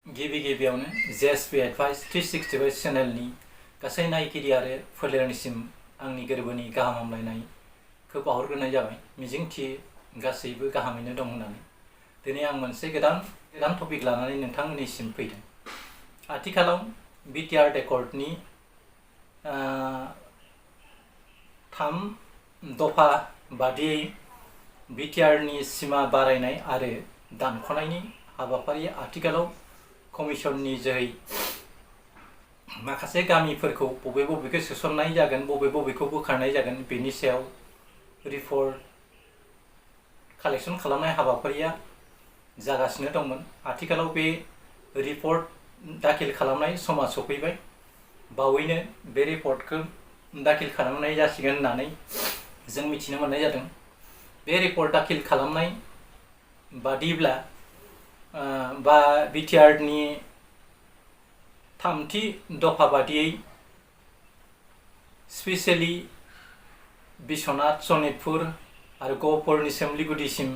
गिबियावनो JSP advice 365 चेनेलनि गासै नायगिरि आरो फोलेरनिसिम आंनि गोरबोनि गाहाम हामलायनायखौ बावहरग्रोनाय जाबाय। मिजिंथियो गासैबो गाहामैनो दं होननानै। दिनै आं मोनसे गोदान टपिक लानानै नोंथांमोननिसिम फैदों। आथिखालाव बिटिआर रेकर्डनि 3 दफा बादियै बिटिआरनि सिमा बारायनाय आरो दानख'नायनि हाबाफारिया आथिखालाव कमिसननि जोहै माखासे गामिफोरखौ बबेखौ सोसननाय जागोन, बबेखौ बोखारनाय जागोन, बेनि सायाव रिपर्ट कालेक्शन खालामनाय हाबाफारिया जागासिनो दंमोन। आथिखालाव बे रिपर्ट दाखिल खालामनाय समा सफैबाय। बावैनो बे रिपर्टखौ दाखिल खालामनाय जासिगोन होननानै जों मिथिनो मोननाय जादों। बे रिपर्ट दाखिल खालामनाय बादिब्ला बिटिआरनि 3थि दफा बादियै स्पेसियेलि बिश्वनाथ, सनितपुर आरो गहपुरनि सोमलिगुदिसिम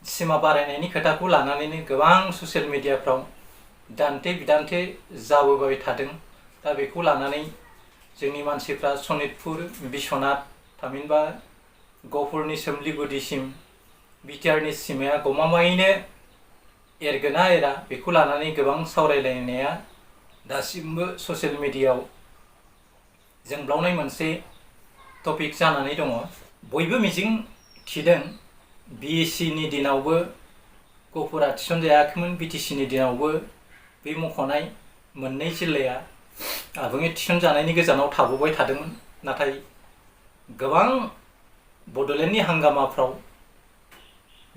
सिमा बारायनायनि खोथाखौ लानानैनो गोबां ससियेल मिडियाफ्राव दान्थे बिदान्थे जाबोबाय थादों। दा बेखौ लानानै जोंनि मानसिफ्रा सनितपुर, बिश्वनाथ, थामहिनबा गहपुरनि सोमलिगुदिसिम बिटिआरनि सिमाया गमामायैनो एरगोन ना एरा, बेखौ लानानै गोबां सावरायलायनाया दासिमबो ससियेल मिडियायाव जोंब्लावनाय मोनसे टपिक जानानै दङ। बयबो मिजिं थिदों बिएससिनि दिनावबो गहपुरा थिसनजायाखैमोन, बिटिसिनि दिनावबो बे मख'नाय मोननै जिल्लाया आबुङै थिसनजानायनि गोजानाव थाबोबाय थादोंमोन। नाथाय गोबां बड'लेण्डनि हांगामाफ्राव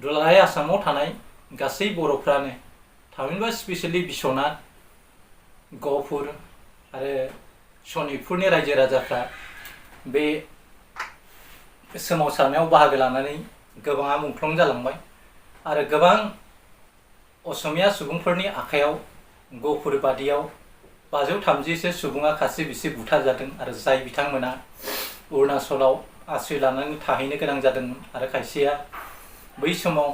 दुलाराय आसामाव थानाय गासै बर'फ्रानो, थामहिनबा स्पेसियेलि बिश्वनाथ, गहपुर आरो सनितपुरनि रायजो राजाफ्रा बे सोमावसारनायाव बाहागो लानानै गोबाङा मुंख्लं जालांबाय आरो गोबां असमिया सुबुंफोरनि आखायाव गहपुर बादियाव 530सो सुबुङा खासि बिसि बुथारजादों आरो जाय बिथांमोना अरुणाचलाव आश्रय लानानै थाहैनो गोनां जादोंमोन आरो खायसेया बै समाव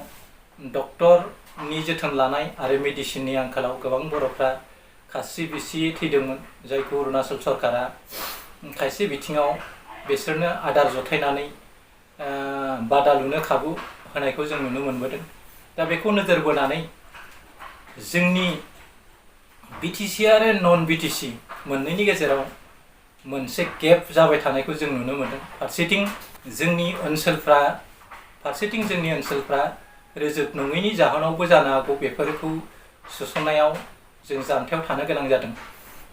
डक्टरनि जोथोन लानाय आरो मेडिसिननि आंखालाव गोबां बर'फ्रा खासि बिसि थैदोंमोन, जायखौ अरुणाचल सरकारा खायसे बिथिङाव बिसोरनो आदार जथायनानै बादा लुनो खाबु होनायखौ जों नुनो मोनबोदों। दा बेखौ नोजोर बोनानै जोंनि बिटिसि आरो नन बिटिसि मोननैनि गेजेराव मोनसे गेप जाबाय थानायखौ जों नुनो मोनदों। फारसेथिं जोंनि ओनसोलफ्रा रोजोब नङैनि जाहोनावबो जानो हागौ बेफोरखौ सोसननायाव जों जानथायाव थानो गोनां जादों।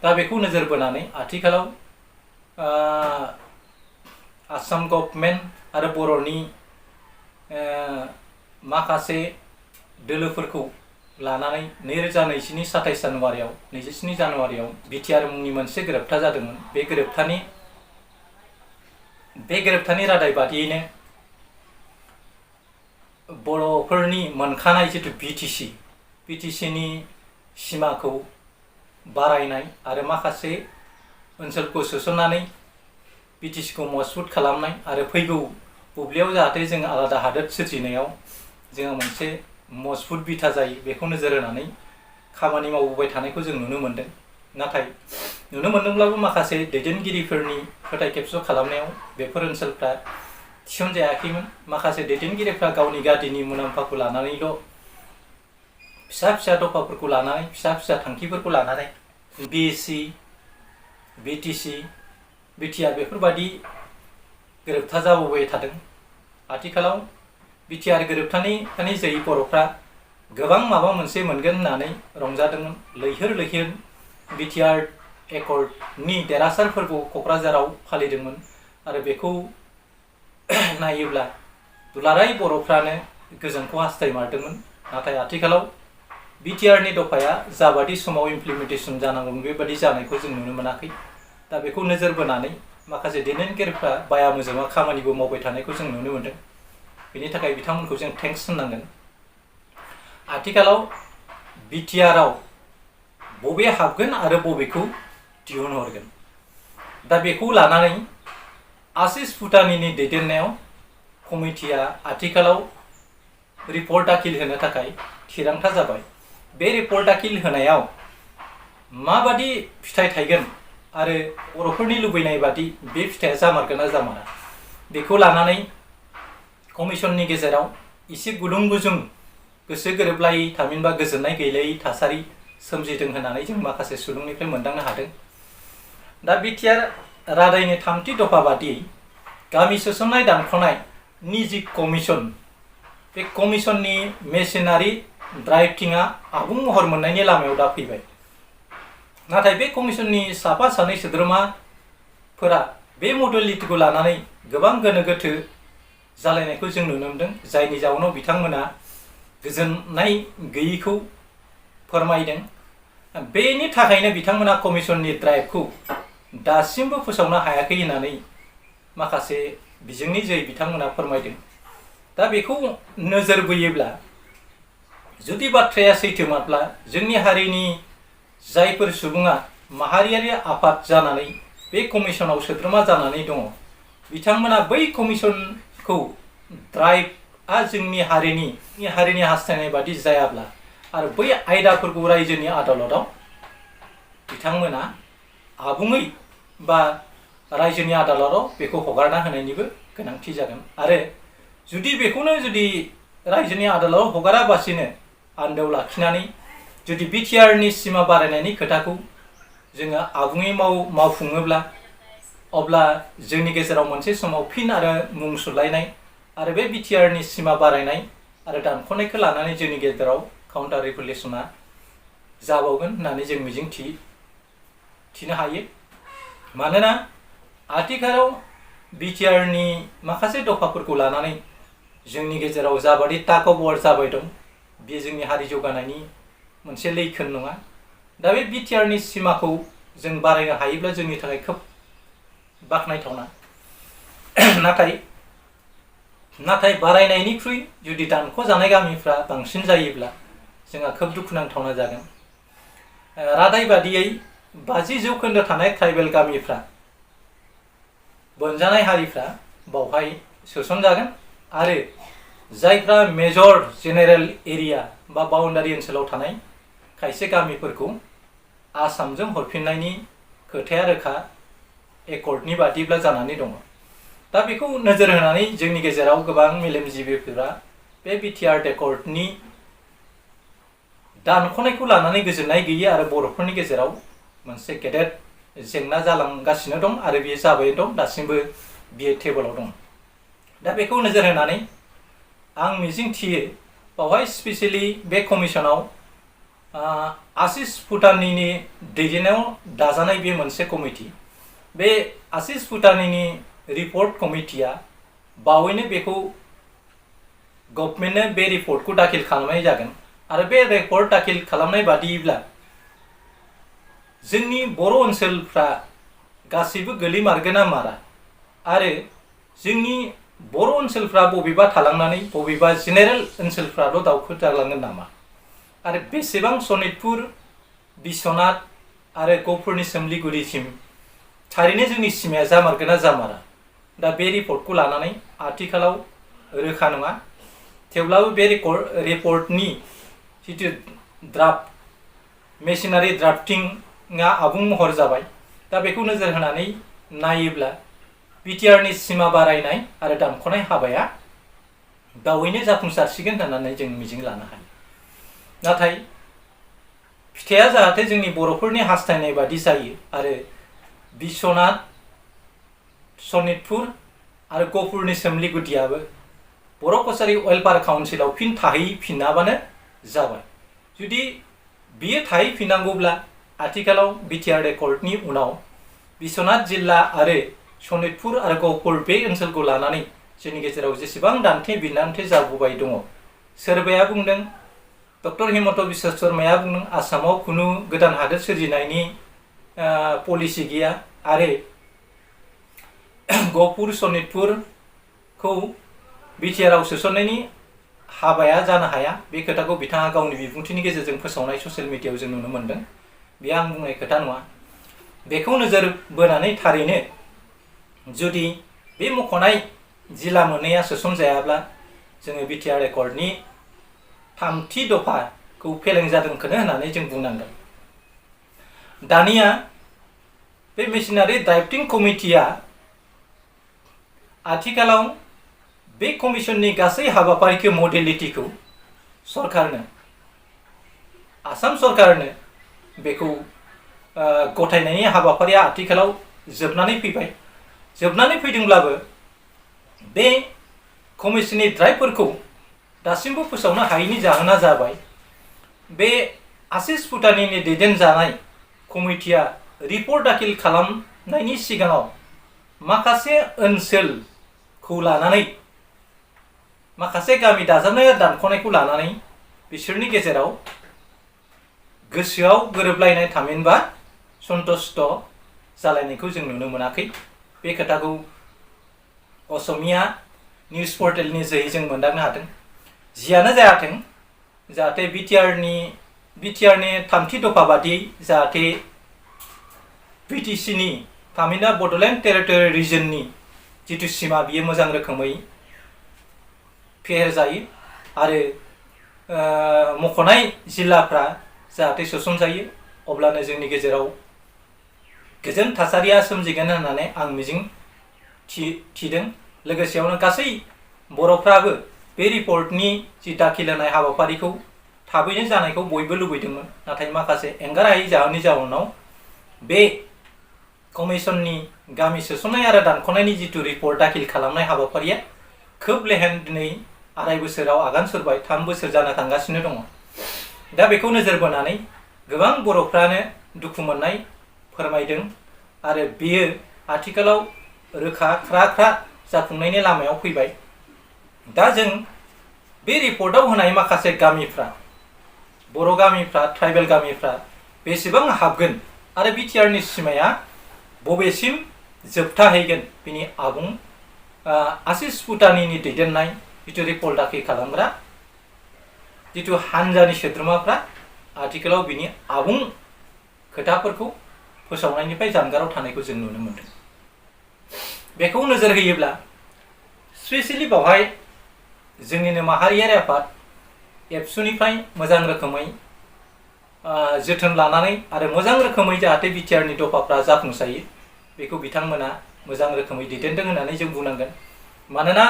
दा बेखौ नोजोर बोनानै आथिखालाव आसाम गभर्नमेन्ट आरो बर'नि माखासे दोलोफोरखौ लानानै 2022 27 जानुवारियाव बिटिआर मुंनि मोनसे गोरोबथा जादोंमोन। बे गोरोबथानि रादाय बादियैनो बर'फोरनि मोनखानाय जिथु बिटिसिनि सिमाखौ बारायनाय आरो माखासे ओनसोलखौ सोसननानै बिटिसिखौ मजबुत खालामनाय आरो फैगौ बुब्लियाव जाहाथे जों आलादा हादोर सोरजिनायाव जोङो मोनसे मजबुत बिथा जायो, बेखौ नोजोर होनानै खामानि मावबोबाय थानायखौ जों नुनो मोनदों। नाथाय नुनो मोनदोंब्लाबो माखासे दैदेनगिरिफोरनि फोथाय खेबस' खालामनायाव बेफोर ओनसोलफ्रा थिसनजायाखैमोन। माखासे दैदेनगिरिफ्रा गावनि गादिनि मुलाम्फाखौ लानानैल' फिसा दफाफोरखौ लानानै, फिसा थांखिफोरखौ लानानै बिएससि, बिटिसि, बिटिआर बेफोरबादि गोरोबथा जाबोबाय थादों। आथिखालाव बिटिआर गोरोबथानि जोहै बर'फ्रा गोबां माबा मोनसे मोनगोन होननानै रंजादोंमोन। लैहोर बिटिआर एकर्डनि देरहासार फोरबो क'क्राझाराव फालिदोंमोन आरो बेखौ नायोब्ला दुलाराय बर'फ्रानो गोजोनखौ हास्थायमारदोंमोन। नाथाय आथिखालाव बिटिआरनि दफाया जाबादि समाव इमप्लिमेन्टेसन जानांगौमोन बेबादि जानायखौ जों नुनो मोनाखै। दा बेखौ नोजोर बोनानै माखासे दैदेनगिरिफ्रा बाया मोजाङा खामानिबो मावबाय थानायखौ जों नुनो मोनदों। बेनि थाखाय बिथांमोनखौ जों थेंक्स होननांगोन। आथिखालाव बिटिआरआव बबे हाबगोन आरो बबेखौ दिहुनहरगोन, दा बेखौ लानानै आशिष भुटानिनि दैदेननायाव कमिटिया आथिखालाव रिपर्ट दाखिल होनो थाखाय थिरांथा जाबाय। बे रिपर्ट दाखिल होनायाव माबादि फिथाइ थायगोन आरो बर'फोरनि लुबैनाय बादि बे फिथाइया जामारगोन ना जामारा बेखौ लानानै कमिसननि गेजेराव एसे गुदुं गुजुं गोसो गोरोबलायै थामहिनबा गोजोननाय गैलायै थासारि सोमजिदों होननानै जों माखासे सुलुंनिफ्राय मोनदांनो हादों। दा बिटिआर रादायनि 3थि दफा बादियै गामि सोसननाय दानख'नायनि जि कमिसन बे कमिसननि मेसिनारि ड्राफ्टिंआ आबुं महर मोननायनि लामायाव दा फैबाय। नाथाय बे कमिसननि साफा सानै सोद्रोमाफोरा बे मडेलिटिखौ लानानै गोबां गोनो गोथो जालायनायखौ जों नुनो मोनदों, जायनि जाउनाव बिथांमोना गोजोननाय गैयैखौ फोरमायदों। बेनि थाखायनो बिथांमोना कमिसननि ड्राफ्टखौ दासिमबो फोसावनो हायाखै होननानै माखासे बिजोंनि जोहै बिथांमोना फोरमायदों। दा बेखौ नोजोर बोयोब्ला जुदि बाथ्राया सैथोमारब्ला जोंनि हारिनि जायफोर सुबुङा माहारियारि आफाद जानानै बे कमिसनाव सोद्रोमा जानानै दङ, बिथांमोना बै कमिसनखौ ड्राफ्टआ जोंनि हारिनि हास्थायनाय बादि जायाब्ला आरो बै आयदाफोरखौ रायजोनि आदालताव बिथांमोना आबुङै बा रायजोनि आदालताव बेखौ हगारना होनायनिबो गोनांथि जागोन। आरो जुदि बेखौनो रायजोनि आदालताव हगाराबासिनो आन्दोआव लाखिनानै जुदि बिटिआरनि सिमा बारायनायनि खोथाखौ जोङो आबुङै मावफुङोब्ला अब्ला जोंनि गेजेराव मोनसे समाव फिन आरो मुं सुरलायनाय आरो बे बिटिआरनि सिमा बारायनाय आरो दानख'नायखौ लानानै जोंनि गेजेराव काउन्टार रिभलिउसना जाबावगोन होननानै जों मिजिं थिनो हायो। मानोना आथिखालाव बिटिआरनि माखासे दफाफोरखौ लानानै जोंनि गेजेराव जाबादि टाग अफ वार जाबाय दं, बे जोंनि हारि जौगानायनि मोनसे लैखोन नङा। दा बे बिटिआरनि सिमाखौ जों बारायनो हायोब्ला जोंनि थाखाय खोब बाख्नायथावना। नाथाय बारायनायनिख्रुइ जुदि दानख'जानाय गामिफ्रा बांसिन जायोब्ला जोंहा खोब दुखुनांथावना जागोन। रादाय बादियै 50% थानाय ट्राइबेल गामिफ्रा बोनजानाय हारिफ्रा बावहाय सोसनजागोन आरो जायफ्रा मेजर जेनेरेल एरिया बा बाउन्डारि ओनसोलाव थानाय खायसे गामिफोरखौ आसामजों हरफिननायनि खोथाया रोखा एकर्डनि बादिब्ला जानानै दङ। दा बेखौ नोजोर होनानै जोंनि गेजेराव गोबां मेलेमजिबिफोरा बे बिटिआर एकर्डनि दानख'नायखौ लानानै गोजोननाय गैयै आरो बर'फोरनि गेजेराव मोनसे गेदेर जेंना जालांगासिनो दं आरो बेयो जाबाय दं, दासिमबो बियो टेबोलाव दं। दा बेखौ नोजोर होनानै आं मिजिंथियो बावहाय स्पेसियेलि बे कमिसनाव आशिष भुटानिनि दैदेननायाव दाजानाय बे मोनसे कमिटि, बे आशिष भुटानिनि रिपर्ट कमिटिया बावैनो बेखौ गभर्नमेन्टनो बे रिपर्टखौ दाखिल खालामनाय जागोन आरो बे रिपर्ट दाखिल खालामनाय बादियैब्ला जोंनि बर' ओनसोलफ्रा गासैबो गोलैमारगोन ना मारा आरो जोंनि बर' ओनसोलफ्रा बबेबा थालांनानै बबेबा जेनेरेल ओनसोलफ्राल' दावखो जालांगोन नामा आरो बेसेबां सनितपुर, बिश्वनाथ आरो गहपुरनि सोमलिगुरिसिम थारैनो जोंनि सिमाया जामारगोन ना जामारा, दा बे रिपर्टखौ लानानै आथिखालाव रोखा नङा। थेवब्लाबो बे रिपर्टनि जिथु ड्राफ्ट मेसिनारि ड्राफ्टिंआ आबुं महर जाबाय। दा बेखौ नोजोर होनानै नायोब्ला बिटिआरनि सिमा बारायनाय आरो दानख'नाय हाबाया बावैनो जाफुंसारसिगोन होननानै जों मिजिं लानो हायो। नाथाय फिथाइया जाहाथे जोंनि बर'फोरनि हास्थायनाय बादि जायो आरो बिश्वनाथ, सनितपुर आरो गहपुरनि सोमलिगुदियाबो बर' कसारि वेलफेयार काउन्सिलाव फिन थाहैफिनाबानो जाबाय। जुदि बियो थाहैफिननांगौब्ला आथिखालाव बिटिआर एकर्डनि उनाव बिश्वनाथ जिल्ला आरो सनितपुर आरो गहपुर बे ओनसोलखौ लानानै जोंनि गेजेराव जेसेबां दान्थे बिदान्थे जाबोबाय दङ, सोरबाया बुंदों, डक्टर हिमन्त बिश्व शर्माया बुंदों आसामाव खुनु गोदान हादोर सोरजिनायनि पलिसि गैया आरो गहपुर सनितपुरखौ बिटिआरआव सोसननायनि हाबाया जानो हाया। बे खोथाखौ बिथाङा गावनि बिबुंथिनि गेजेरजों फोसावनाय ससियेल मिडियायाव जों नुनो मोनदों। बे आं बुंनाय खोथा नङा। बेखौ नोजोर बोनानै थारैनो जुदि बे मख'नाय जिल्ला मोननैया सोसनजायाब्ला जोङो बिटिआर एकर्डनि 3थि दफा खौ फेलें जादोंखौनो होननानै जों बुंनांगोन। दानिया बे मेसिनारि ड्राफ्टिं कमिटिया आथिखालाव बे कमिसननि गासै हाबाफारिखौ मडेलिटिखौ सरकारनो आसाम सरकारनो बेखौ गथायनायनि हाबाफारिया आथिखालाव जोबनानै फैबाय। जोबनानै फैदोंब्लाबो बे कमिसननि ड्राफ्टफोरखौ दासिमबो फोसावनो हायैनि जाहोना जाबाय बे आशिष भुटानिनि दैदेनजानाय कमिटिया रिपर्ट दाखिल खालामनायनि सिगाङाव माखासे ओनसोलखौ लानानै माखासे गामि दाजाबनाय आरो दानख'नायखौ लानानै बिसोरनि गेजेराव गोसोआव गोरोबलायनाय थामहिनबा सन्तुष्ट जालायनायखौ जों नुनो मोनाखै। बे खोथाखौ असमिया निउज पर्टेलनि जोहै जों मोनदांनो हादों। जियानो जायाथों जाहाथे बिटिआरनि थामथि दफा बादियै जाहाथे बिटिसिनि थामहिनबा बड'लेण्ड टेरिटरियेल रिजननि जिथु सिमा बियो मोजां रोखोमै फेहेरजायो आरो मख'नाय जिल्लाफ्रा जाहाथे सोसनजायो, अब्लानो जोंनि गेजेराव गोजोन थासारिया सोमजिगोन होननानै आं मिजिं थिदों। लोगोसेयावनो गासै बर'फ्राबो बे रिपर्टनि जि दाखिल होनाय हाबाफारिखौ थाबैनो जानायखौ बयबो लुबैदोंमोन। नाथाय माखासे एंगारहायै जाहोननि जाउनाव बे कमिसननि गामि सोसननाय आरो दानख'नायनि जिथु रिपर्ट दाखिल खालामनाय हाबाफारिया खोब लेहेम दिनै 2.5 बोसोराव आगान सुरबाय, 3 बोसोर जानो थांगासिनो दङ। दा बेखौ नोजोर बोनानै गोबां बर'फ्रानो दुखु मोननाय फोरमायदों आरो बेयो आथिखालाव रोखा ख्रा जाफुंनायनि लामायाव फैबाय। दा जों बे रिपर्टआव होनाय माखासे गामिफ्रा, बर' गामिफ्रा, ट्राइबेल गामिफ्रा बेसेबां हाबगोन आरो बिटिआरनि सिमाया बबेसिम जोबथाहैगोन बिनि आबुं आशिष भुटानिनि दैदेननाय जिथु रिपर्ट दाखिल खालामग्रा जिथु हानजानि सोद्रोमाफ्रा आथिखालाव बिनि आबुं खोथाफोरखौ फोसावनायनिफ्राय जानगाराव थानायखौ जों नुनो मोनदों। बेखौ नोजोर होयोब्ला स्पेसियेलि बावहाय जोंनिनो माहारियारि आफाद एबसुनिफ्राय मोजां रोखोमै जोथोन लानानै आरो मोजां रोखोमै जाहाथे बिटिआरनि दफाफ्रा जाफुंसारो बेखौ बिथांमोना मोजां रोखोमै दैदेनदों होननानै जों बुंनांगोन। मानोना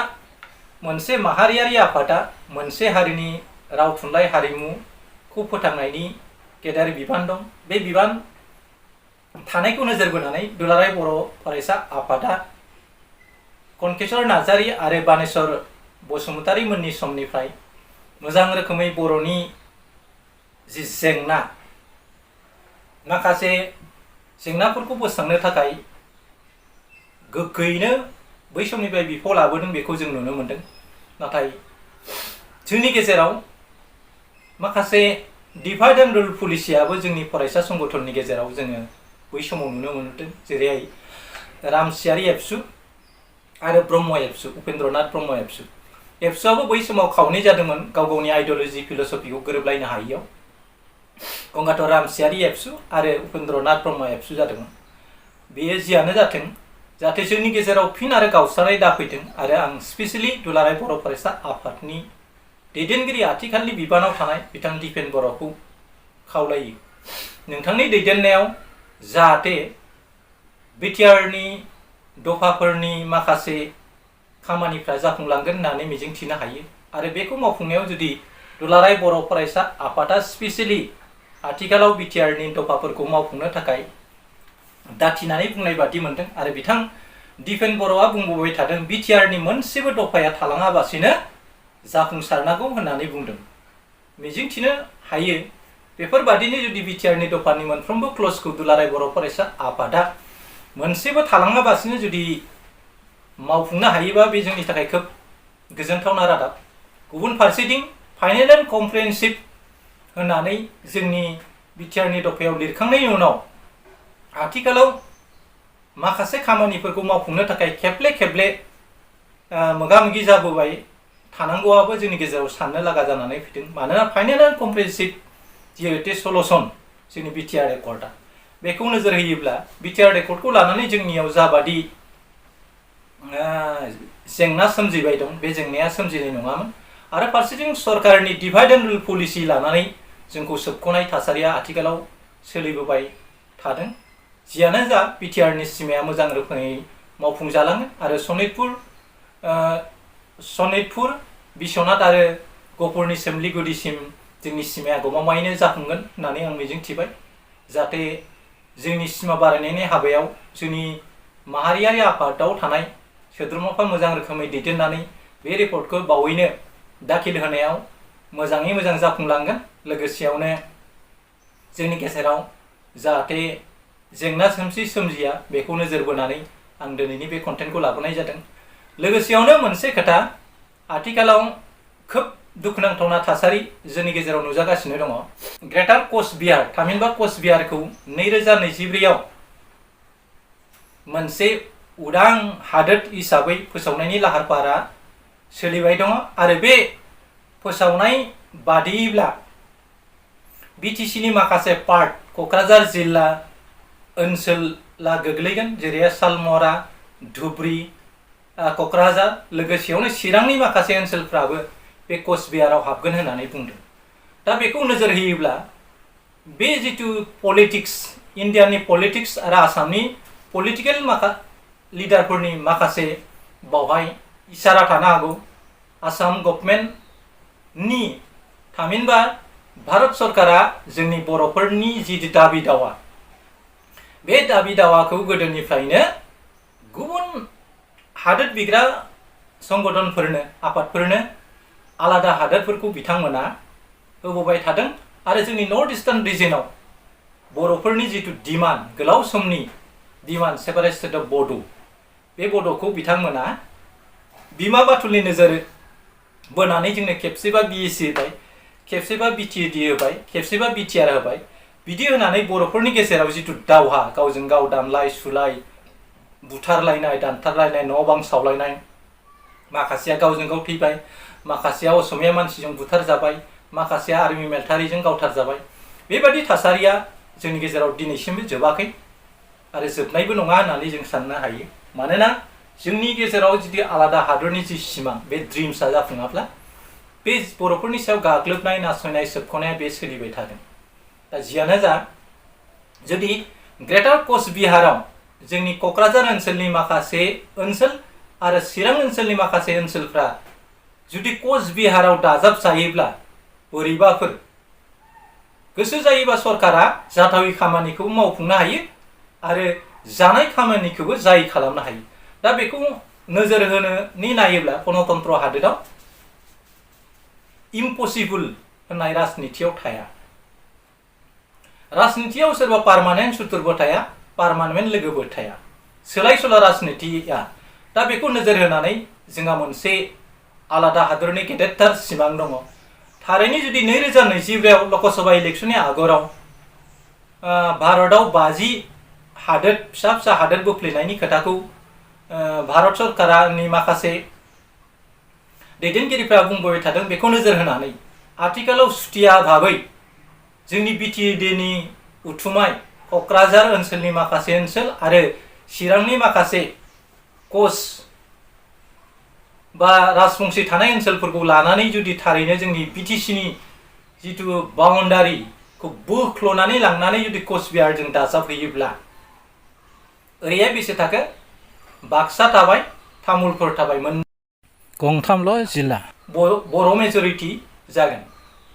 मोनसे माहारियारि आफादा मोनसे हारिनि राव थुनलाइ हारिमुखौ फोथांनायनि गेदेर बिबान दं। बे बिबान थानायखौ नोजोर बोनानै दुलाराय बर' फरायसा आफादा कनकेसर नार्जारी आरो बानेश्वर बसुमतारी मोननि समनिफ्राय मोजां रोखोमै बर'नि जि जेंना, माखासे जेंनाफोरखौ बोस्रांनो थाखाय गोख्रैनो बै समनिफ्राय बिफाव लाबोदों, बेखौ जों नुनो मोनदों। नाथाय जोंनि गेजेराव माखासे डिभाइड एन्ड रुल पलिसियाबो जोंनि फरायसा संगठननि गेजेराव जोङो बै समाव नुनो मोनदों। जेरैहाय रामसियारि एबसु आरो ब्रह्म एबसु, उपेन्द्रनाथ ब्रह्म एबसुआबो बै समाव खावनै जादोंमोन गाव गावनि आइडिय'लजि फिल'सफिखौ गोरोबलायनो हायैयाव। गंगाधर रामसियारि एबसु आरो उपेन्द्रनाथ ब्रह्म एबसु जादोंमोन। बेयो जियानो जाथों, जाहाथे जोंनि गेजेराव फिन आरो गावस्रानाय दाफैथों आरो आं स्पेसियेलि दुलाराय बर' फरायसा आफादनि दैदेनगिरि आथिखालनि बिबानाव थानाय बिथां दिपेन बर'खौ खावलायो, नोंथांनि दैदेननायाव जाहाथे बिटिआरनि दफाफोरनि माखासे खामानिफ्रा जाफुंलांगोन होननानै मिजिंथिनो हायो। आरो बेखौ मावफुंनायाव जुदि दुलाराय बर' फरायसा आफादा स्पेसियेलि आथिखालाव बिटिआरनि दफाफोरखौ मावफुंनो थाखाय दाथिनानै बुंनाय बादि मोनदों। आरो बिथां दिपेन बर'आ बुंबोबाय थादों बिटिआरनि मोनसेबो दफाया थालाङाबासिनो जाफुंसारनांगौ होननानै बुंदों। मिजिंथिनो हायो बेफोरबादिनो जुदि बिटिआरनि दफानि मोनफ्रोमबो क्लजखौ दुलाराय बर' फरायसा आफादा मोनसेबो थालाङाबासिनो जुदि मावफुंनो हायोबा बे जोंनि थाखाय खोब गोजोनथावना रादाब। गुबुन फारसेथिं फाइनेल एन्ड कमप्रिहेन्सिभ होननानै जोंनि बिटिआरनि दफायाव लिरखांनायनि उनाव आथिखालाव माखासे खामानिफोरखौ मावफुंनो थाखाय खेबले खेबले मोगा मोगि जाबोबाय थानांगौआबो जोंनि गेजेराव साननो लागा जानानै फैदों। मानोना फाइनेल एन्ड कमप्रिहेन्सिभ जिहेतु सलुसन जोंनि बिटिआर एकर्डआ, बेखौ नोजोर होयोब्ला बिटिआर एकर्डखौ लानानै जोंनियाव जाबादि जेंना सोमजिबाय दं बे जेंनाया सोमजिनाय नङामोन। आरो फारसेथिं सरकारनि डिभाइड एन्ड रुल पलिसि लानानै जोंखौ सोबख'नाय थासारिया आथिखालाव सोलिबोबाय थादों। जियानो जा बिटिआरनि सिमाया मोजां रोखोमै मावफुंजालाङो आरो सनितपुर बिश्वनाथ आरो गहपुरनि सोमलिगुदिसिम जोंनि सिमाया गमामायैनो जाफुंगोन होननानै आं मिजिंथिबाय। जाहाथे जोंनि सिमा बारायनायनि हाबायाव जोंनि माहारियारि आफादाव थानाय सोद्रोमाफ्रा मोजां रोखोमै दैदेननानै बे रिपर्टखौ बावैनो दाखिल होनायाव मोजाङै मोजां जाफुंलांगोन। लोगोसेयावनो जोंनि गेजेराव जाहाथे जेंना सोमजिया बेखौ नोजोर बोनानै आं दिनैनि बे कन्टेन्टखौ लाबोनाय जादों। लोगोसेयावनो मोनसे खोथा, आथिखालाव खोब दुखुनांथावना थासारि जोंनि गेजेराव नुजागासिनो दङ। ग्रेटार कचबिहार थामहिनबा कचबिहारखौ 2024आव मोनसे उदां हादोर हिसाबै फोसावनायनि लाहार फाहारा सोलिबाय दङ आरो बे फोसावनाय बादियैब्ला बिटिसिनि माखासे पार्ट क'क्राझार जिल्ला ओनसोला गोग्लैगोन, जेरै सालमरा, धुब्री, क'क्राझार, लोगोसेयावनो चिरांनि माखासे ओनसोलफ्राबो बे कचबिहाराव हाबगोन होननानै बुंदों। दा बेखौ नोजोर होयोब्ला बे जिथु पलिटिक्स, इन्डियानि पलिटिक्स आरो आसामनि पलिटिकेल लिडारफोरनि माखासे बावहाय इसारा थानो हागौ। आसाम गभर्नमेन्टनि थामहिनबा भारत सरकारा जोंनि बर'फोरनि जिथु दाबि दावा, बे दाबि दावाखौ गोदोनिफ्रायनो गुबुन हादोर बिग्रा संगठनफोरनो, आफादफोरनो, आलादा हादोरफोरखौ बिथांमोना होबोबाय थादों आरो जोंनि नर्थ इस्टार्न रिजनाव बर'फोरनि जिथु डिमान्ड, गोलाव समनि डिमान्ड सेपारेट स्टेट अफ बड', बे बड'खौ बिथांमोना बिमा बाथुलनि नोजोर बोनानै जोंनो खेबसेबा बिएसि होबाय, खेबसेबा बिटिएडि होबाय, खेबसेबा बिटिआर होबाय। बिदि होनानै बर'फोरनि गेजेराव जिथु दावहा, गावजों गाव दानलाय सुलाय, बुथारलायनाय, दानथारलायनाय, न' बां सावलायनाय, माखासेया गावजों गाव थैबाय, माखासेया असमिया मानसिजों बुथारजाबाय, माखासेया आर्मि मिलिटारिजों गावथारजाबाय। बेबादि थासारिया जोंनि गेजेराव दिनैसिमबो जोबाखै आरो जोबनायबो नङा होननानै जों साननो हायो। मानोना जोंनि गेजेराव जुदि आलादा हादरनि जि सिमां, बे ड्रिम्सआ जाफुङाब्ला बे बर'फोरनि सायाव गाग्लोबनाय, नासयनाय, सोबख'नाया बे सोलिबाय थागोन। दा जियानो जा, जुदि ग्रेटार कचबिहाराव जोंनि क'क्राझार ओनसोलनि माखासे ओनसोल आरो चिरां ओनसोलनि माखासे ओनसोलफ्रा जुदि कचबिहाराव दाजाबजायोब्ला बोरैबाफोर गोसो जायोबा सरकारा जाथावै खामानिखौ मावफुंनो हायो आरो जानाय खामानिखौबो जाय खालामनो हायो। दा बेखौ नोजोर होनानै नायोब्ला गणतन्त्र हादोराव इम्पसिबल होननाय राजनितियाव थाया। राजनितियाव सोरबा पार्मानेन्ट सुथुरबो थाया, पार्मानेन्ट लोगोबो थाया, सोलाय सोल' राजनितिया। दा बेखौ नोजोर होनानै जोंहा मोनसे आलादा हादरनि गेदेरथार सिमां दङ। थारैनो जुदि 2024आव लकसभा इलेक्सननि आगोलाव भारतआव 50 हादोर, फिसा फिसा हादोर बोफ्लेनायनि खोथाखौ भारत सरकारनि माखासे दैदेनगिरिफ्रा बुंबाय थादों, बेखौ नोजोर होनानै आथिखालाव सुथिया भाबै जोंनि बिटिएडिनि उथुमाय क'क्राझार ओनसोलनि माखासे ओनसोल आरो चिरांनि माखासे कच बा राजबंसि थानाय ओनसोलफोरखौ लानानै जुदि थारैनो जोंनि बिटिसिनि जिथु बाउन्डारिखौ बोख्ल'नानै लांनानै जुदि कचबिहारजों दाजाबहैयोब्ला ओरैहाय बेसे थाखो? बाक्सा थाबाय, तामुलपुर थाबाय, गंथामल' जिल्ला बर' मेजरिटि जागोन।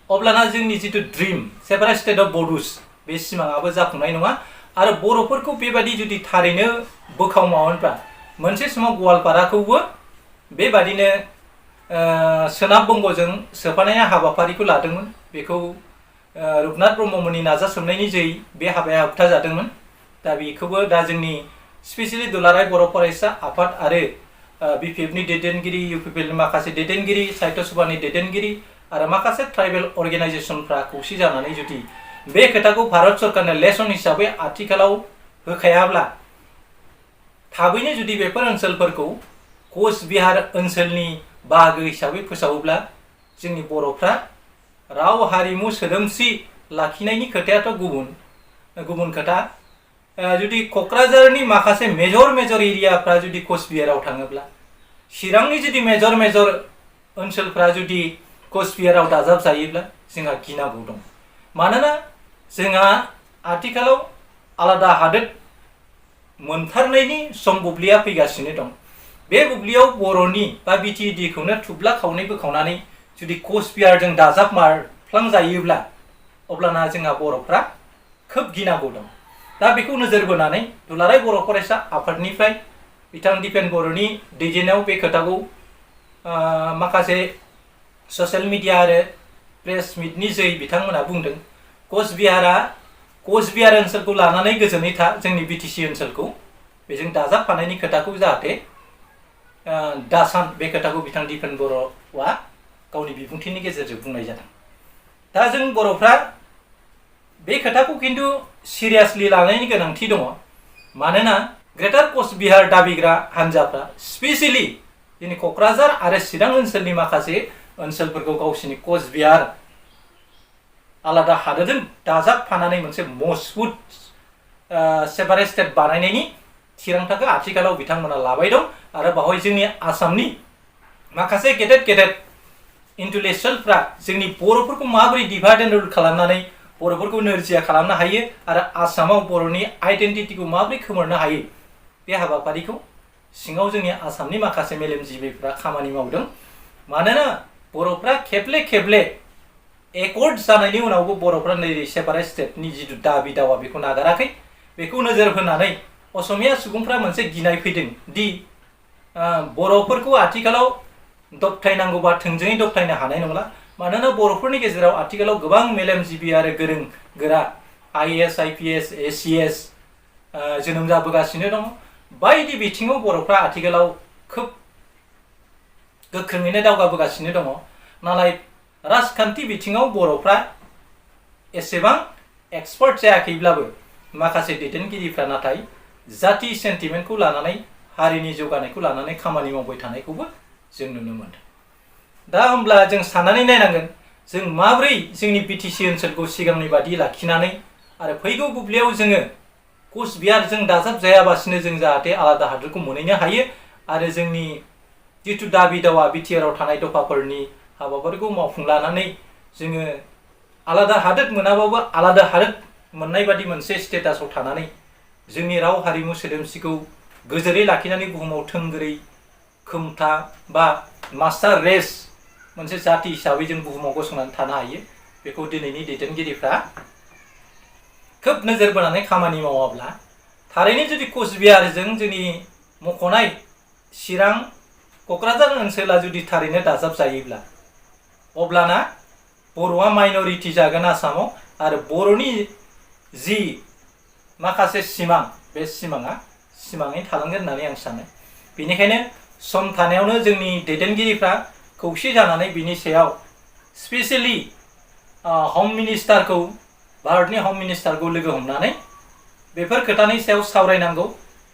अब्लाना जोंनि जिथु dream separate state of Bodos, बे सिमाङाबो जाफुंनाय नङा आरो बर'फोरखौ बेबादि जुदि थारैनो बोखावमावोब्ला मोनसे समाव गवालपाराखौबो बेबादिनो सोनाब बंग'जों सोफानाया हाबाफारिखौ लादोंमोन। बेखौ रुपनाथ ब्रह्ममोननि नाजासोमनायनि जोहै बे हाबाया होबथाजादोंमोन। दा बेखौबो दा जोंनि स्पेसियेलि दुलाराय बर' फरायसा आफाद आरो बिपिएफनि दैदेनगिरि, इउपिपिएलनि माखासे दैदेनगिरि, साहित्य सभानि दैदेनगिरि आरो माखासे ट्राइबेल अर्गेनाइजेसनफ्रा खौसे जानानै जुदि बे खोथाखौ भारत सरकारनो लेसन हिसाबै आथिखालाव होखायाब्ला थाबैनो जुदि बेफोर ओनसोलफोरखौ कचबिहार ओनसोलनि बाहागो हिसाबै फोसावोब्ला जोंनि बर'फ्रा राव, हारिमु, सोदोमस्रि लाखिनायनि खोथायाथ' गुबुन खोथा। जुदि क'क्राझारनि माखासे मेजर एरियाफ्रा जुदि कचबिहाराव थाङोब्ला, चिरांनि जुदि मेजर ओनसोलफ्रा जुदि कचबिहाराव दाजाबजायोब्ला जोंहा गिनांगौ दं। मानोना जोंहा आथिखालाव आलादा हादोर मोनथारनायनि सम बुब्लिया फैगासिनो दं। बे बुब्लियाव बर'नि बा बिटिएडिखौनो थुब्ला खावनै बोखावनानै जुदि कचबिहारजों दाजाबमारफ्लांजायोब्ला अब्लाना जोंहा बर'फ्रा खोब गिनांगौ दं। दा बेखौ नोजोर बोनानै दुलाराय बर' फरायसा आफादनिफ्राय बिथां दिपेन बर'नि दैदेननायाव बे खोथाखौ माखासे ससियेल मिडिया आरो प्रेस मिटनि जोहै बिथांमोना बुंदों कचबिहार ओनसोलखौ लानानै गोजोनै था, जोंनि बिटिसि ओनसोलखौ बेजों दाजाबफानायनि खोथाखौ जाहाथे दासान, बे खोथाखौ बिथां दिपेन बर'आ गावनि बिबुंथिनि गेजेरजों बुंनाय जादों। दा जों बर'फ्रा बे खोथाखौ खिन्थु सिरियासलि लानायनि गोनांथि दङ। मानोना ग्रेटार कचबिहार दाबिग्रा हान्जाफ्रा स्पेसियेलि जोंनि क'क्राझार आरो चिरां ओनसोलनि माखासे ओनसोलफोरखौ गावसिनि कचबिहार आलादा हादोरजों दाजाबफानानै मोनसे मजबुत सेपारेट स्टेट बानायनायनि थिरांथाखौ आथिखालाव बिथांमोना लाबाय दं। आरो बावहाय जोंनि आसामनि माखासे गेदेर इन्टेलेक्सुवेलफ्रा जोंनि बर'फोरखौ माबोरै डिभाइड एन्ड रुल खालामनानै बर'फोरखौ नोरजिया खालामनो हायो आरो आसामाव बर'नि आइडेन्टिटिखौ माबोरै खोमोरनो हायो, बे हाबाफारिखौ सिङाव जोंनि आसामनि माखासे मेलेमजिबिफ्रा खामानि मावदों। मानोना बर'फ्रा खेबले एकर्ड जानायनि उनावबो बर'फ्रा नै सेपारेट स्टेटनि जिथु दाबि दावा बेखौ नागाराखै। बेखौ नोजोर होनानै असमिया सुबुंफ्रा मोनसे गिनाय फैदों दि बर'फोरखौ आथिखालाव दबथायनांगौबा थोंजोङै दबथायनो हानाय नंला। मानोना बर'फोरनि गेजेराव आथिखालाव गोबां मेलेमजिबि आरो गोरों गोरा IAS IPS ACS जोनोम जाबोगासिनो दङ। बायदि बिथिङाव बर'फ्रा आथिखालाव खोब गोख्रोङैनो दावगाबोगासिनो दङ। नाथाय राजखान्थि बिथिङाव बर'फ्रा एसेबां एक्सपार्ट जायाखैब्लाबो माखासे दैदेनगिरिफ्रा नाथाय जाति सेन्टिमेन्टखौ लानानै, हारिनि जौगानायखौ लानानै खामानि मावबाय थानायखौबो जों नुनो मोनदों। दा होमब्ला जों साननानै नायनांगोन जों माबोरै जोंनि बिटिसि ओनसोलखौ सिगांनि बादि लाखिनानै आरो फैगौ बुब्लियाव जोङो कचबिहारजों दाजाबजायाबासिनो जों जाहाथे आलादा हादोरखौ मोनहैनो हायो आरो जोंनि जिथु दाबि दावा बिटिआरआव थानाय दफाफोरनि हाबाफारिखौ मावफुंलानानै जोङो आलादा हादोर मोनाबाबो आलादा हादोर मोननाय बादि मोनसे स्टेटासाव थानानै जोंनि राव हारिमु सोदोमस्रिखौ गोजोरै लाखिनानै बुहुमाव थोंगोरै खोमथा बा मास्टार रेस मोनसे जाति हिसाबै जों बुहुमाव गसंनानै थानो हायो। बेखौ दिनैनि दैदेनगिरिफ्रा खोब नोजोर बोनानै खामानि मावाब्ला थारैनो जुदि कचबिहारजों जोंनि मख'नाय चिरां क'क्राझार ओनसोला जुदि थारैनो दाजाब जायोब्ला अब्लाना बर'आ माइनरिटि जागोन आसामाव आरो बर'नि जि माखासे सिमां, बे सिमाङै थालांगोन होननानै आं सानो। बेनिखायनो सम थानायावनो जोंनि दैदेनगिरिफ्रा खौसे जानानै बिनि सायाव स्पेसियेलि हम मिनिस्टारखौ, भारतनि हम मिनिस्टारखौ लोगो हमनानै बेफोर खोथानि सायाव सावरायनांगौ,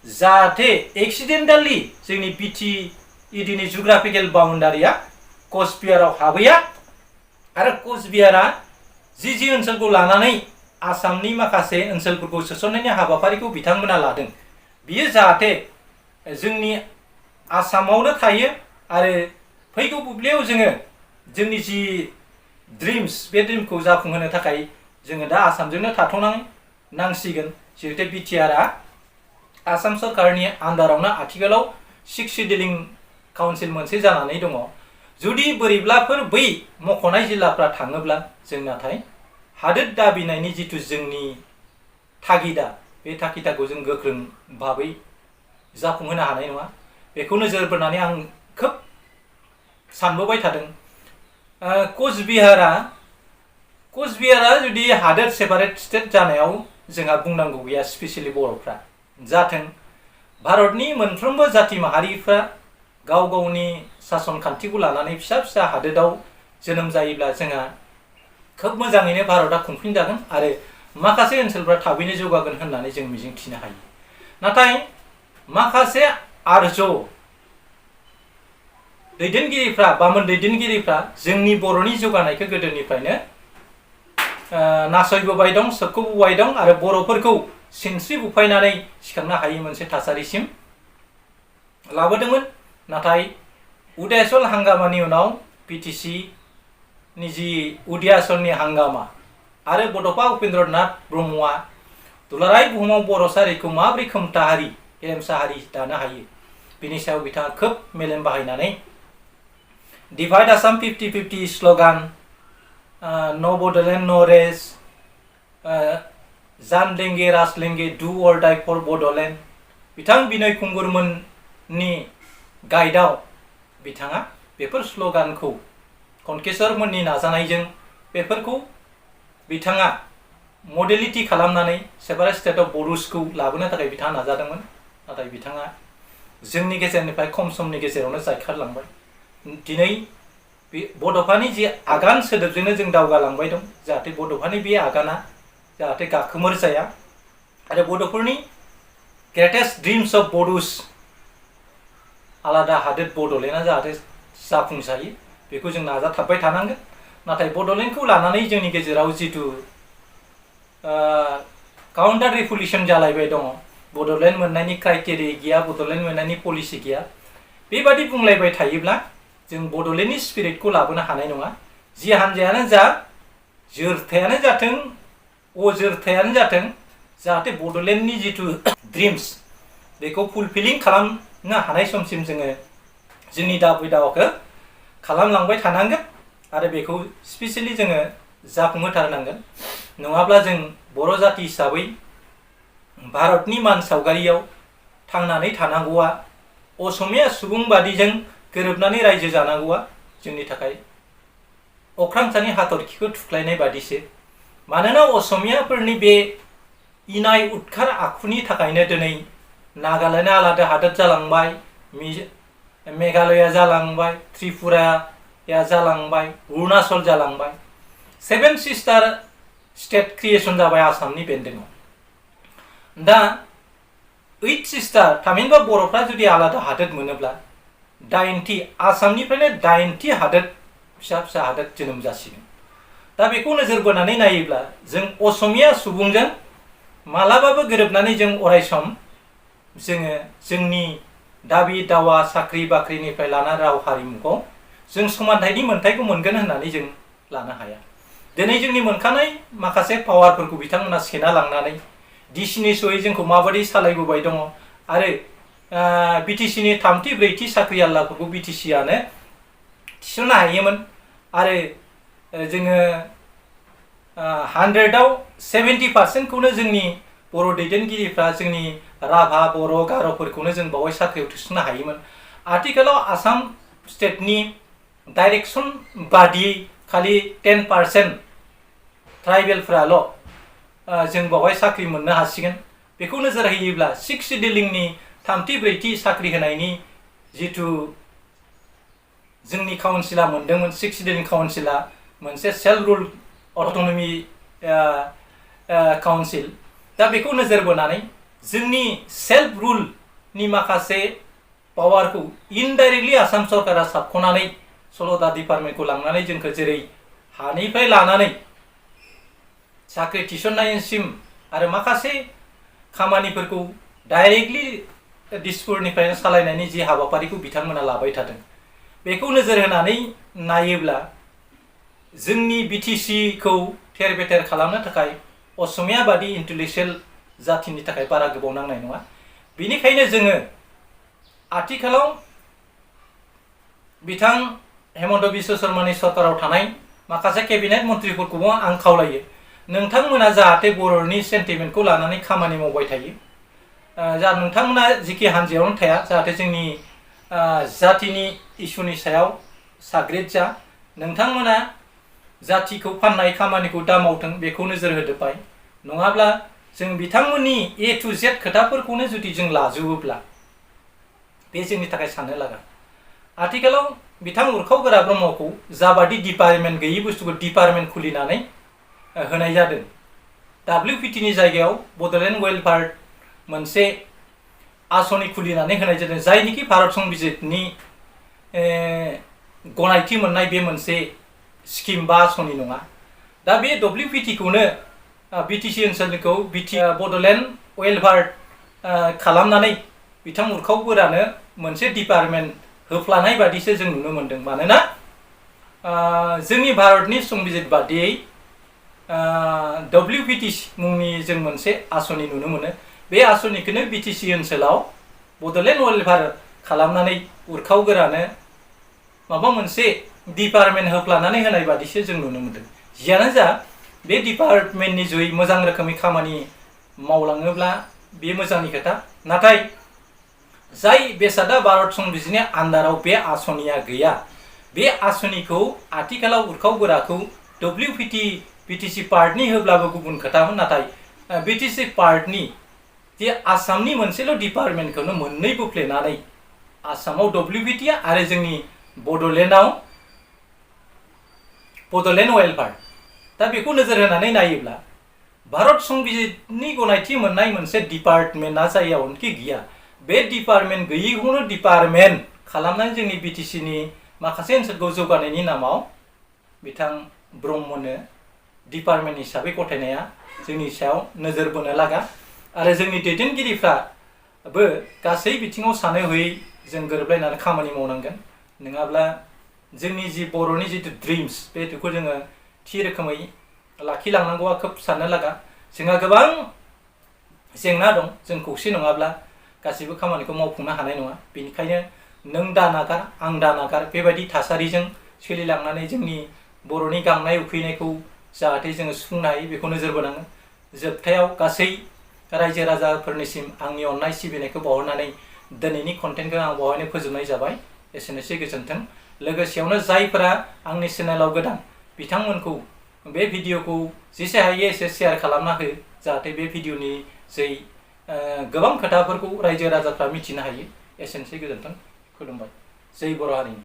जाहाथे एक्सिडेन्टेलि जोंनि बिटिएडिनि जिअग्राफिकेल बाउन्डारिया कचबिहाराव हाबहैया आरो कचबिहारा जि ओनसोलखौ लानानै आसामनि माखासे ओनसोलफोरखौ सोसननायनि हाबाफारिखौ बिथांमोना लादों, बियो जाहाथे जोंनि आसामावनो थायो आरो फैगौ बुब्लियाव जोङो जोंनि जि ड्रिम्स, बे ड्रिमखौ जाफुंहोनो थाखाय जोङो दा आसामजोंनो थाथ'नांसिगोन। जिहेतु बिटिआरआ आसाम सरकारनि आन्दारावनो आथिखालाव 6 सिडिउलिं काउन्सिल मोनसे जानानै दङ। जुदि बोरैब्लाफोर बै मख'नाय जिल्लाफ्रा थाङोब्ला जों नाथाय हादोर दाबिनायनि जिथु जोंनि थागिदा, बे थागिदाखौ जों गोख्रों भाबै जाफुंहोनो हानाय नङा। बेखौ नोजोर बोनानै आं खोब सानबोबाय थादों। कचबिहारा जुदि हादोर सेपारेट स्टेट जानायाव जोंहा बुंनांगौ गैया, स्पेसियेलि बर'फ्रा जाथों। भारतनि मोनफ्रोमबो जाति माहारिफ्रा गाव गावनि सासन खान्थिखौ लानानै फिसा हादोराव जोनोम जायोब्ला जोंहा खोब मोजाङैनो भारतआ खुंफिनजागोन आरो माखासे ओनसोलफ्रा थाबैनो जौगागोन होननानै जों मिजिंथिनो हायो। नाथाय माखासे आर्ज दैदेनगिरिफ्रा, बामोन दैदेनगिरिफ्रा जोंनि बर'नि जौगानायखौ गोदोनिफ्रायनो नासयबोबाय दं, सोबख'बोबाय दं आरो बर'फोरखौ सिनस्रि बुफायनानै सिखांनो हायै मोनसे थासारिसिम लाबोदोंमोन। नाथाय उदयाचल हांगामानि उनाव बिटिसिनि जि उदयाचलनि हांगामा, आरो बड'फा उपेन्द्रनाथ ब्रह्मआ दुलाराय बुहुमाव बर' हारिखौ माबोरै खोमथा हारि गेरेमसा हारि दानो हायो बिनि सायाव बिथाङा खोब मेलेम बाहायनानै डिभाइड आसाम 50-50 स्ल'गान, नो बड'लेण्ड नो रेस, जान लेंगे राज लेंगे डु अर डाइ फर बड'लेण्ड, बिथां बिनय खुंगुरमोननि गाइडआव बिथाङा बेफोर स्ल'गानखौ कनकेसरमोननि नाजानायजों बेफोरखौ बिथाङा मडेलिटि खालामनानै सेपारेट स्टेट अफ बड'सखौ लाबोनो थाखाय बिथाङा नाजादोंमोन। नाथाय बिथाङा जोंनि गेजेरनिफ्राय खम समनि गेजेरावनो जायखारलांबाय। दिनै बे बड'फानि जि आगान सोदोबजोंनो जों दावगालांबाय दं, जाहाथे बड'फानि बे आगाना जाहाथे गाखोमोर जाया आरो बड'फोरनि ग्रेटेस्ट ड्रिम्स अफ बड'स आलादा हादोर बड'लेण्डआ जाहाथे जाफुंसारो बेखौ जों नाजाथाबबाय थानांगोन। नाथाय बड'लेण्डखौ लानानै जोंनि गेजेराव जिथु काउन्टार रिभलिउसन जालायबाय दङ, बड'लेण्ड मोननायनि क्राइटेरिया गैया, बड'लेण्ड मोननायनि पलिसि गैया, बेबादि बुंलायबाय थायोब्ला जों बड'लेण्डनि स्पिरिटखौ लाबोनो हानाय नङा। जि हान्जायानो जा, जोरथायानो जाथों, अजोरथायानो जाथों, जाहाथे बड'लेण्डनि जिथु ड्रिम्स बेखौ फुलफिलिं खालामनो हानाय समसिम जोङो जोंनि दाबिदावाखौ खालामलांबाय थानांगोन आरो बेखौ स्पेसियेलि जोङो जाफुंहोथारनांगोन। नङाब्ला जों बर' जाति हिसाबै भारतनि मान सावगारियाव थांनानै थानांगौआ, असमिया सुबुंबादिजों गोरोबनानै रायजो जानांगौआ जोंनि थाखाय अख्रांसानि हाथरखिखौ थुख्लायनाय बादिसो। मानोना असमियाफोरनि बे इनाय उदखार आखुनि थाखायनो दिनै नागालेण्डआ आलादा हादोर जालांबाय, मेघालया जालांबाय, त्रिपुराया जालांबाय, अरुणाचल जालांबाय, 7 सिस्टार स्टेट क्रिएसन जाबाय आसामनि बेन्दोङाव। दा 8 सिस्टार थामहिनबा बर'फ्रा जुदि आलादा हादोर मोनोब्ला 80 आसामनिफ्रायनो 80 हादोर फिसा फिसा हादोर जोनोम जासिगोन। दा बेखौ नोजोर बोनानै नायोब्ला जों असमिया सुबुंजों मालाबाबो गोरोबनानै जों अरायसम जोङो जोंनि दाबि दावा साख्रि बाख्रिनिफ्राय लाना राव हारिमुखौ जों समानथायनि मोन्थायखौ मोनगोन होननानै जों लानो हाया। दिनै जोंनि मोनखानाय माखासे पावारफोरखौ बिथांमोना सेना लांनानै डिसिनि सयै जोंखौ माबायदि सालायबोबाय दङ आरो बिटिसिनि 3थि 4थि साख्रि आल्लाफोरखौ बिटिसिआनो थिसननो हायोमोन आरो जोङो 100आव 70% जोंनि बर' दैदेनगिरिफ्रा जोंनि राभा बर' गार'फोरखौनो जों बावै साख्रियाव थिसननो हायोमोन। आथिखालाव आसाम स्टेटनि डाइरेक्सन बादियै खालि 10% ट्राइबेलफ्राल' जों बावहाय साख्रि मोननो हासिगोन। बेखौ नोजोर होयोब्ला 6 सिडिलिंनि 3थि 4थि साख्रि होनायनि जिथु जोंनि काउन्सिला मोनदोंमोन, 6 सिडिलिं काउन्सिला मोनसे सेल्फ रुल अट'नमि काउन्सिल। दा बेखौ नोजोर बोनानै जोंनि सेल्फ रुलनि माखासे पावारखौ इनडाइरेक्टलि आसाम सरकारा साबख'नानै सल'दा डिपार्टमेन्टखौ लांनानै जोंखौ जेरै हानिफ्राय लानानै साख्रि थिसननायसिम आरो माखासे खामानिफोरखौ डाइरेक्टलि दिसपुरनिफ्रायनो सालायनायनि जि हाबाफारिखौ बिथांमोना लाबाय थादों, बेखौ नोजोर होनानै नायोब्ला जोंनि बिटिसिखौ थेर बेथेर खालामनो थाखाय असमिया बादि इन्टेलेक्सुवेल जाथिनि थाखाय बारा गोबाव नांनाय नङा। बेनिखायनो जोङो आथिखालाव बिथां हेमन्त बिश्व शर्मानि सरकाराव थानाय माखासे केबिनेट मन्थ्रिफोरखौबो आं खावलायो, नोंथांमोना जाहाथे बर'नि सेन्टिमेन्टखौ लानानै खामानि मावबाय थायो। जा नोंथांमोना जिखि हान्जायावनो थाया, जाहाथे जोंनि जातिनि इसुनि सायाव साग्रिद जा, नोंथांमोना जातिखौ फाननाय खामानिखौ दा मावथों बेखौ नोजोर होदोबाय। नङाब्ला जों बिथांमोननि A to Z खोथाफोरखौनो जुदि जों लाजोबोब्ला बे जोंनि थाखाय साननो लागा। आथिखालाव बिथां उर्खाव गोरा ब्रह्मखौ जाबादि डिपार्टमेन्ट गैयि बुस्थुखौ डिपार्टमेन्ट खुलिनानै होनाय जादों, WPTनि जायगायाव बड'लेण्ड वेलफेयार मोनसे आसनि खुलिनानै होनाय जादों, जायनिखि भारत संबिजितनि गनायथि मोननाय बे मोनसे स्किम बा आसनि नङा। दा बे WPTखौनो बिटिसि ओनसोलनिखौ बड'लेण्ड वेलफेयार खालामनानै बिथां उर्खाव गोरानो मोनसे डिपार्टमेन्ट होफ्लानाय बादिसो जों नुनो मोन्दों। मानोना जोंनि भारतनि संबिजित बादियै WPTC मुंनि जों मोनसे आसनि नुनो मोनो। बे आसनिखौनो बिटिसि ओनसोलाव बड'लेण्ड वेलफेयार खालामनानै उरखावगोरानो माबा मोनसे डिपार्टमेन्ट होफ्लानानै होनाय बादिसो जों नुनो मोनदों। जियानो जा बे डिपार्टमेन्टनि जयै मोजां रोखोमै खामानि मावलाङोब्ला बे मोजांनि खोथा। नाथाय जाय बेसादा भारत संबिजिरनि आन्दाराव बे आसनिया गैया, बे आसनिखौ आथिखालाव उरखावगोराखौ बिटिसि पार्टनि होब्लाबो गुबुन खोथामोन। नाथाय बिटिसि पार्टनि जे आसामनि मोनसेल' डिपार्टमेन्टखौनो मोननै बोफ्लेनानै आसामाव WPT आरो जोंनि बड'लेण्डआव बड'लेण्ड वेलफेयार, दा बेखौ नोजोर होनानै नायोब्ला भारत संबिजिरनि गनायथि मोननाय मोनसे डिपार्टमेन्टआ जायगायावनोखि गैया, बे डिपार्टमेन्ट गैयैखौनो डिपार्टमेन्ट खालामनानै जोंनि बिटिसिनि माखासे ओनसोलखौ जौगानायनि नामाव बिथां ब्रह्मनो डिपार्टमेन्ट हिसाबै गथायनाया जोंनि सायाव नोजोर बोनो लागा। आरो जोंनि दैदेनगिरिफ्राबो गासै बिथिङाव सानै हयै जों गोरोबलायनानै खामानि मावनांगोन। नङाब्ला जोंनि जि बर'नि जिथु ड्रिम्स, बेखौ जोङो थि रोखोमै लाखिलांनांगौआ खोब साननो लागा। जोंहा गोबां जेंना दं, जों खौसे नङाब्ला गासैबो खामानिखौ मावफुंनो हानाय नङा। बेनिखायनो नों दा नागार आं दा नागार बेबायदि थासारिजों सोलिलांनानै जोंनि बर'नि गांनाय उखैनायखौ जाहाथे जोङो सुफुंनो हायो बेखौ नोजोर बोनांगोन। जोबथायाव गासै रायजो राजाफोरनिसिम आंनि अननाय सिबिनायखौ बावहरनानै दिनैनि कन्टेन्टखौ आं बावहायनो फोजोबनाय जाबाय। एसेनोसै, गोजोन्थों। लोगोसेयावनो जायफोरा आंनि चेनेलाव गोदान बिथांमोनखौ बे भिडिअखौ जेसे हायो एसे शेयार खालामना हो, जाहाथे बे भिडिअनि जै गोबां खोथाफोरखौ रायजो राजाफ्रा मिथिनो हायो। एसेनोसै, गोजोन्थों, खुलुमबाय। जै बर' हारिनि।